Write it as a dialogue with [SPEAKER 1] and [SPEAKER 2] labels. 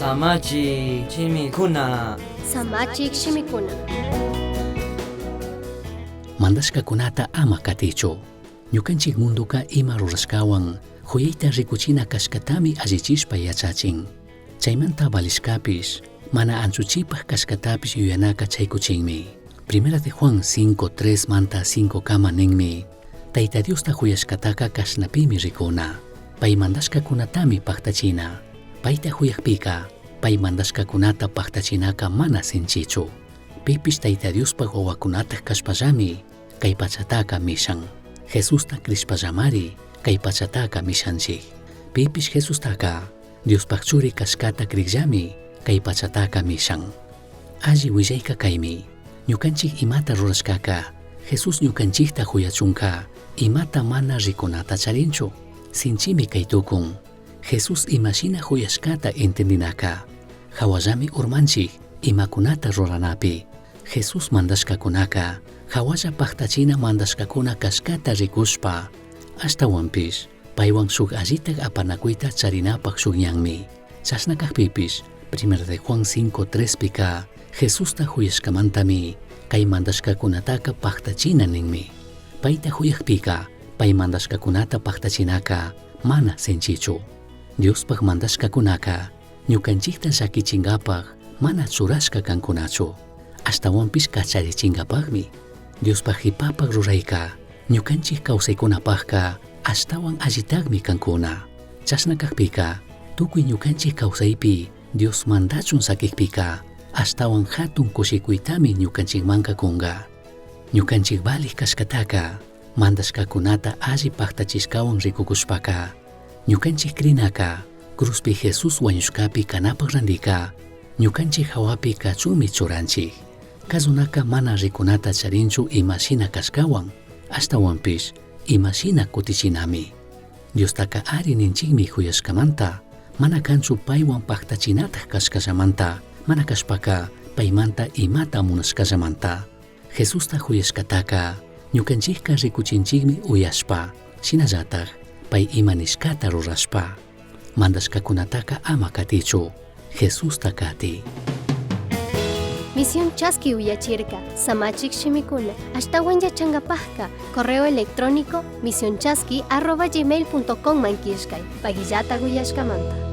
[SPEAKER 1] Samachik shimikuna.
[SPEAKER 2] Samachik shimikuna.
[SPEAKER 3] Mandashcacunata ama catichu. Ñucanchij mundoca ima rurashcahuan juyaita ricuchina cashcatami allichishpa yachachin. Chaimanta valishcapish, mana anchuchipaj cashcatapish yuyanaca chaicuchinmi. Primera de Juan 5, 3 manta 5 kama ninmi. Taita Diosta juyashcataca cashnapimi ricuna. Pai mandashcacunatami pajtachina. Paita juyajpica, pai mandashcacunata pajtachinaca mana sinchichu. Pipish Taita Diospaj wawacunataj cashpallami kay pachataca mishan. Jesusta crishpallamari kay pachataca mishanchij. Pipish Jesustaca Diospaj churi cashcata crijllami kay pachataca mishan. Alli willayca kaymi. Ñukanchik imata rurashkaka, Jesús ñukanchikta juyachunka, imata mana rikunata charinchu. Sinchimi kay tukun. Jesús imashina juyashkata entendinaka. Hawallami urmanchik imakunata ruranapi. Jesús mandashkakunaka, hawalla pajtachina mandashkakuna kashkata rikushpa, ashtawanpish, paywan shuk allitak apanakuyta charinapaj shuk ñanmi. Chashna kajpipish, Primera de Juan 5:3 pika, Jesusta juyashkamantami, kay mandashkakunataka pajtachina ninmi. Payta juyajpika, pay mandashkakunata pajtachinaka mana sinchichu. Diospaj mandashkakunaka, ñukanchikta llakichinkapaj mana churashka kankunachu. Ashtawanpish kacharichinkapajmi. Diospaj jipapaj rurayka, ñukanchik kawsaykunapajka ashtawan allitakmi kankuna. Chashna kajpika, tukuy ñukanchik kawsaypi Dios mandachun sakikpika, ashtawan hatun kushikuytami ñukanchikmanka kunka. Ñukanchik valij kashkataka, mandashkakunata alli pajtachishkawan rikukushpaka, ñukanchik crinaka, cruzpi Jesús wañushkapi kanapaj randika, ñukanchik hawapi kachunmi churanchik. Kazunaka mana rikunata charinchu imashina kashkawan, ashtawanpish imashina kutichinami. Diostaka ari ninchikmi juyashkamanta, mana kanchu paywan pajtachinataj kashkallamanta, mana kashpaka paymanta imata munashkallamanta. Jesusta juyashkataka ñukanchikka rikuchinchikmi uyashpa, shinallataj pay ima nishkata rurashpa. Mandashkakunataka ama katichu, Jesusta kati.
[SPEAKER 2] Misión Chaski uyachirka, Samachik shimikuna, ashtawan yachangapajka, correo electrónico misionchaski@gmail.com man killkay, pagillata uyashkamanta.